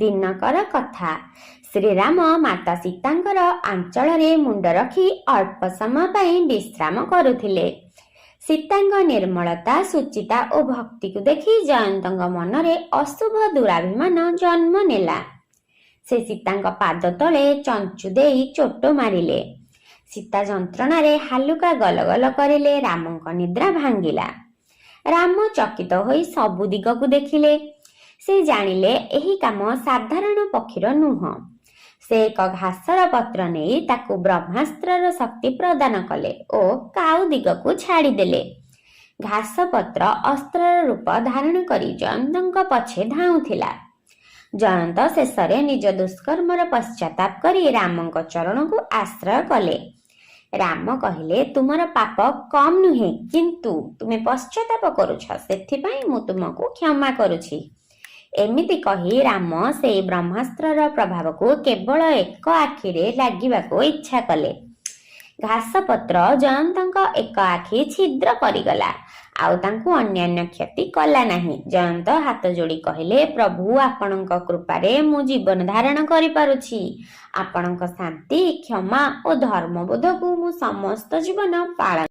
ଦିନକର କଥା, ଶ୍ରୀରାମ ମାତା ସୀତାଙ୍କର ଆଞ୍ଚଳରେ ମୁଣ୍ଡ ରଖି ଅଳ୍ପ ସମୟ ପାଇଁ ବିଶ୍ରାମ କରୁଥିଲେ। ସୀତାଙ୍କ ନିର୍ମଳତା, ଶୁଚିତା ଓ ଭକ୍ତିକୁ ଦେଖି ଜୟନ୍ତଙ୍କ ମନରେ ଅଶୁଭ ଦୁରାଭିମାନ ଜନ୍ମ ନେଲା। ସେ ସୀତାଙ୍କ ପାଦ ତଳେ ଚଞ୍ଚୁ ଦେଇ ଚୋଟ ମାରିଲେ। ସୀତା ଯନ୍ତ୍ରଣାରେ ହାଲୁକା ଗଲଗଲ କରିଲେ। ରାମଙ୍କ ନିଦ୍ରା ଭାଙ୍ଗିଲା। ରାମ ଚକିତ ହୋଇ ସବୁ ଦିଗକୁ ଦେଖିଲେ। ସେ ଜାଣିଲେ, ଏହି କାମ ସାଧାରଣ ପକ୍ଷୀର ନୁହଁ। ସେ ଏକ ଘାସର ପତ୍ର ନେଇ ତାକୁ ବ୍ରହ୍ମାସ୍ତ୍ରର ଶକ୍ତି ପ୍ରଦାନ କଲେ ଓ କାଉ ଦିଗକୁ ଛାଡ଼ିଦେଲେ। ଘାସ ପତ୍ର ଅସ୍ତ୍ରର ରୂପ ଧାରଣ କରି ଜୟନ୍ତଙ୍କ ପଛେ ଧାଉଁଥିଲା। ଜୟନ୍ତ ଶେଷରେ ନିଜ ଦୁଷ୍କର୍ମର ପଶ୍ଚାତାପ କରି ରାମଙ୍କ ଚରଣକୁ ଆଶ୍ରୟ କଲେ। ରାମ କହିଲେ, "ତୁମର ପାପ କମ୍ ନୁହେଁ, କିନ୍ତୁ ତୁମେ ପଶ୍ଚାତାପ କରୁଛ, ସେଥିପାଇଁ ମୁଁ ତୁମକୁ କ୍ଷମା କରୁଛି।" ଏମିତି କହି ରାମ ସେଇ ବ୍ରହ୍ମାସ୍ତ୍ରର ପ୍ରଭାବକୁ କେବଳ ଏକ ଆଖିରେ ଲାଗିବାକୁ ଇଚ୍ଛା କଲେ। ଘାସପତ୍ର ଜୟନ୍ତଙ୍କ ଏକ ଆଖି ଛିଦ୍ର କରିଗଲା, ଆଉ ତାଙ୍କୁ ଅନ୍ୟାନ୍ୟ କ୍ଷତି କଲା ନାହିଁ। ଜୟନ୍ତ ହାତ ଯୋଡ଼ି କହିଲେ, "ପ୍ରଭୁ, ଆପଣଙ୍କ କୃପାରେ ମୁଁ ଜୀବନ ଧାରଣ କରିପାରୁଛି। ଆପଣଙ୍କ ଶାନ୍ତି, କ୍ଷମା ଓ ଧର୍ମବୋଧକୁ ମୁଁ ସମସ୍ତ ଜୀବନ ପାଳନ